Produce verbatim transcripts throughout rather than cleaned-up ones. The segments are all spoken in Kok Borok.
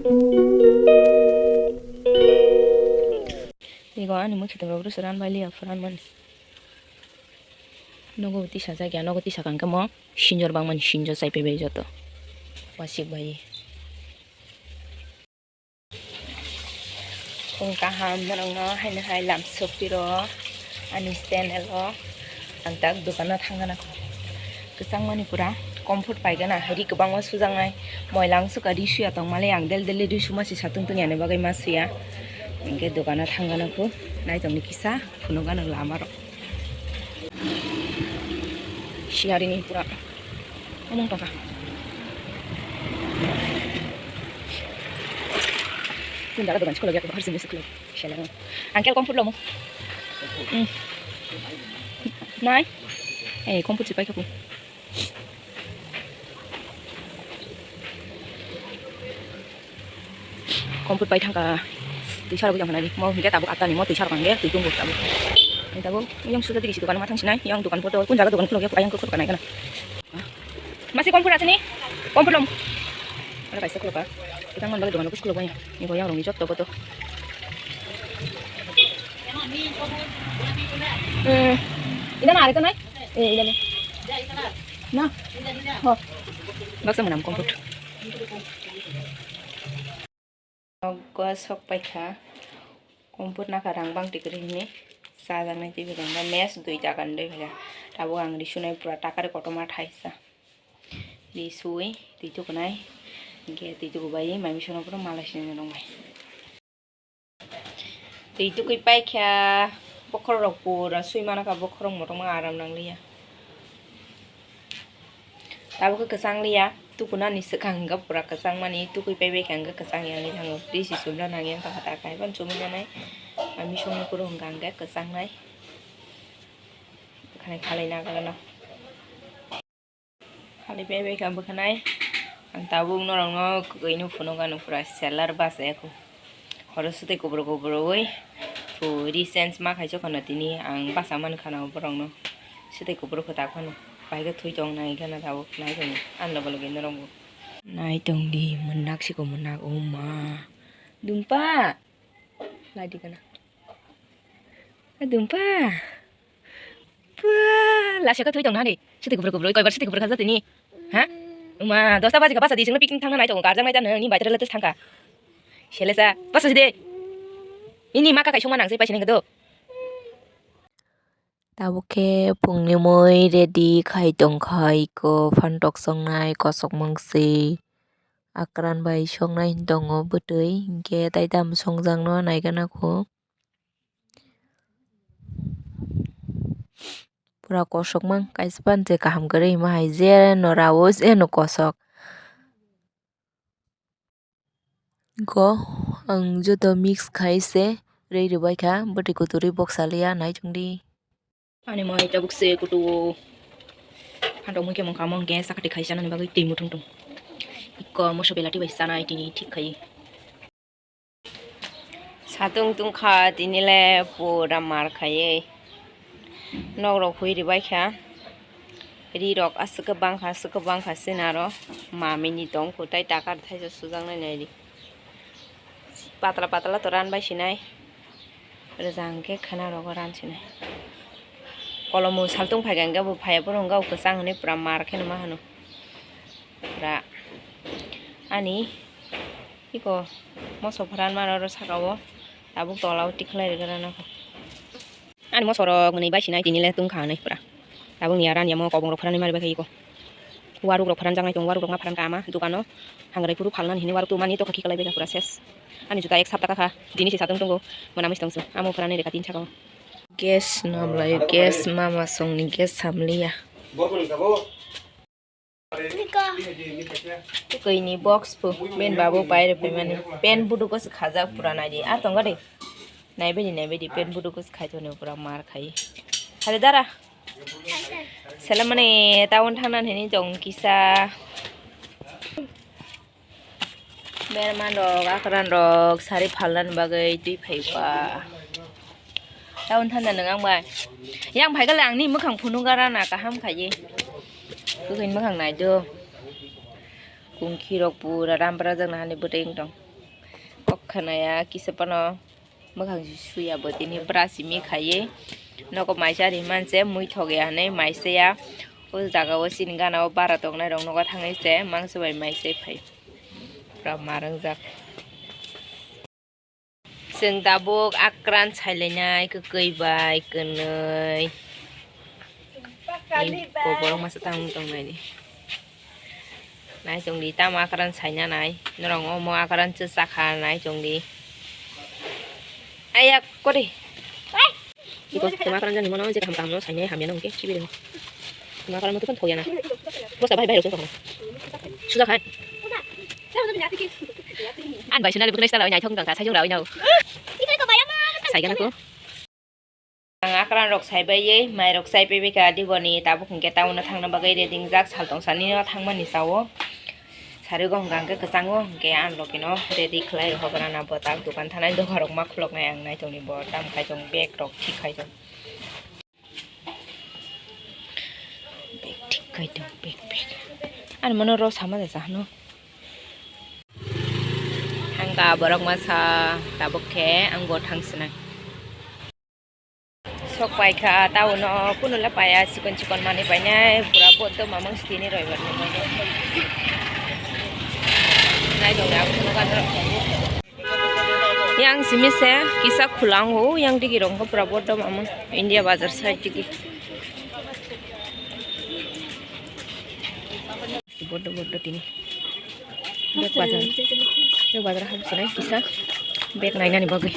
Ego ani mui khiting rok rwsa ran bai liya phuran mani. Nogo tisa jak ya, nogo tisa kang khe mo sinjor bangmani sinjor chai paibai joto. Wasik bai. Phung kaham norokno haino hai lam sokpiro ani channel o. Ang tak dukano thangna kho. Kwchangmani pura comfort paigana, ri kwbangma sujaknai. Moila wngsuka ri suya tongmale ang del del ri suma si satung tungya ni bagwi ma suya. Hingke dukano thangna kho. Naitongni kisa phunukgano lama rok. Siyarini pura omong tongkha. Tun jaga dogan sikolo gaya harus ini sikolo. Siyalang. Angkel komput lomo. Hmm. Nai. Eh, komput sipai kapu. Komput pai thangka. Twi sarok yang hanani. Mo hingke tabuk atta ni mo twi sarok angge twi tongo tabuk. Ani tabuk yang suja digi si dokan ma thang sinai. Yang dokan poto kun jaga dokan khulok ya ayang khulok nai kana. Masi komput asini. Komput lom. Ada kaisa khulok ka. Kita ngon bagi dokan khulok ya. Ni yang rong ni jot to poto. Hmm. Ida na are to nai. Eh, ida na. Na. Ho. Baksa manam komput. Nogo sok paikha. Komput nakha rang bang tikri hini. Sajaknai twi phaikha. Mes dui jagan dui phaikha. Tabuk ang risunai pura takari kotorma thaisa. Risui twi tukunai. Hingke twi tukubai mami sono pura malai sinai nongbai. Twi tukui paikha, bokhorok pura sui manakha, bokhorok motom aram nangliya. Tabukhe kwchang liya, tukunani swkang hwnkha pura kwchang mani, tukui paibaikha hwnkhe kwchang ya wngwi thango. Risi sumla nangya wngkha, hatai kaiphano chumui nanai, mami songni kuru hwnkha hwnkhe kwchangnai. Khani khalai nagrano. Khali bebek ang bwkhanai. Ang tabuk norokno kwkwi no phunukgano pura seller bachaya kho. Horo swtwi kubur kuburwi phu ri change ma khai sokhano tini ang bacha mankhano borokno. Swtwi kubur kwtak phano. Bai khe thwi tong nai kheno tabuk nai tongdi. Ang loge loge norokbo. Nai tongdi mwnak siko mwnak o ma. Dumpa. Nai di kana. Dumpa. Pua, lasi khe thwi tong nani. Siti kubur kubur, koibar siti kubur khajak tini. Ha? Uma, dosta baji ka basa di, singno picnic thangna nai tongo, garjak nai ta nang, ni bai tere letes thangka. Selesa, basa sidi. Ini maka kai songma nang, sai paisi nang do. Tabuk khe phungni mui ready khai tongkha, iko phantok songnai, kosok mangsi. Akran bai songnai tongo bwtwi, hinkhe tai tamo songjakno naigana kho. Pura kosok mang kaisa phan je kaham kwrwi hima hai je no rawo je no kosok. Go ang joto mix khai se rwi rwbai kha bwtwi kwtwrwi boksa liya nai chwngdi. Ani mai tabuk se kutu phantok mui khe mangkha mangkhe sakati khai chanani bagwi twi muthung thung. Ikko moso belati bai chanai tini thik khai. Satung tungkha tinile pura mar khaiwi. Nok rok hui ribai kha. Ri rok aswk bangkha aswk bangkha sinaro mamini tong khutai takar thaisa sujaknai nai ri. Patla patla to ran bai sinai. Rwjang khe khwna rogo ran sinai. Kolomo saltung phai kha hwnkhe bo phaiya phuru hwnkhe kwchang hinwi pura mar kheno ma hwno. Pura ani iko moso pharan mano oro saka o tabuk tola o tikhlai rwgwrano. Ani moso rok mwnwi bai sinai tini le tungkha hinwi pura. Tabuk ni aran yamo kobong rok pharanwi mari bai kha iko. Waruk rok pharanjaknai tongo, waruk rok ma pharan kha ama dukano. Hangrai phuru phalnani hinwi waruk tumani tokha khiklai bai kha pura ses. Ani juta ek sapta kha, tini se satung tongo, mwnamwi se tongsu. Amo pharanwi rwkha tin saka o. Gas no hamlaio, gas mama songni gas hamliya. Twi ni box bo ben babo pai rw phaimani. Pen budugo se khajak pura naidi. A tongo de. Naibaidi naibaidi pen budugo se khai tongo pura mar khai. Hare dara. Selamani town thangna hini jong kisa. Berman rok, akran rok, sari phalna bagwi twi phai ba. Town thangna nang ang bai. Yang phai kale ang ni mwkhang phunuk gara na kaham khai. Kwkhwini mwkhang nai do. Kungkhi rok pura ram para jak na hani bwtwi wng tong. Khanaya kisa phano mwkhang suya bo tini brush mi khaiwi nogo mai cha ri manse mui thok ya hinwi mai cha ya. O jaga o chini gana o bara tongnai rok nogo thangwi se mangsa bai mai se phai. Pura ma wngjak. Chwng tabuk akran sailainai kwkwi bai kwnwi. Ni koborok masa tang tongnai ni. Nai tongdi tamo akran saina nai. Norok omo akran chwsa kha nai tongdi. Aya kori. Iko tamo akran jani mono je kaham kaham no saina hamya no hwnkhe kibiri no. Tamo akran no tubun thoya na. Bosta bai bai rosong kaham. Suja khai. An bai suna lebuk nai sala nai thong tong ta sai jong rawi nau. Sai gana ko. Ang akran rok saibai ye, mai rok saibai bai ka diboni tabuk hwnkhe town o thangna bagwi ready wngjak, saltong sani no thangmani sao. Sari go hwnkha hwnkhe kwchango hwnkhe ang rok ino ready khlai rokha gana na bo tak dukan thanai doga rok ma khuloknai ang nai tongni bo tam khai tong bag rok thik khai tong. Bag thik khai tong bag bag. Ani mono rw sama da sa hano. Thangka borok masa tabuk khe ang bo thang sinai. Sok paikha, tauno kunulo paya, chikon chikon manwi painai, pura bodo mamang sitini roibar ni. Naitongdi, ang kunugo ano. Yang simi se kisa khulango, yang digi rongkho pura bodo mamang, India bazar side digi. Bodo bodo tini. Bek bazar, bek bazar habsonai kisa bek nainani bagwi.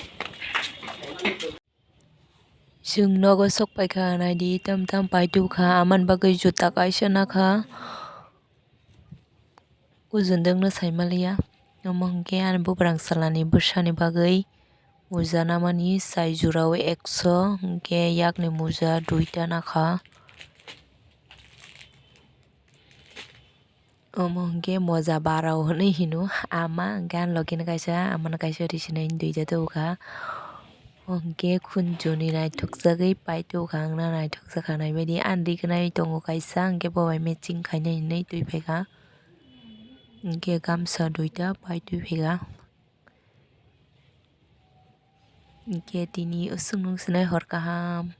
Chwng nogo sok paikha, naidi tam tam paitubkha, amani bagwi juta kaisa nakha. O jundwkno saimaliya, omo hwnkhe ani bubrang salani bwsani bagwi muja namani sai jora o ekso, hwnkhe yakni muja duita nakha. Omo hwnkhe moja barao hinwi hino ama, hwnkhe ani logi no kaisa, amano kaisa ri sinai duita tubukha. O hwnkhe khunjoni naithokjagwi paitubukha, wngna naithokjakha naibaidi. Ani rignai tongo kaisa, hwnkhe bo bai matching khainai hinwi twi phaikha. Hwnkhe gamsa duita paitwi phaikha. Hwnkhe tini usuk nung sinai hor kaham.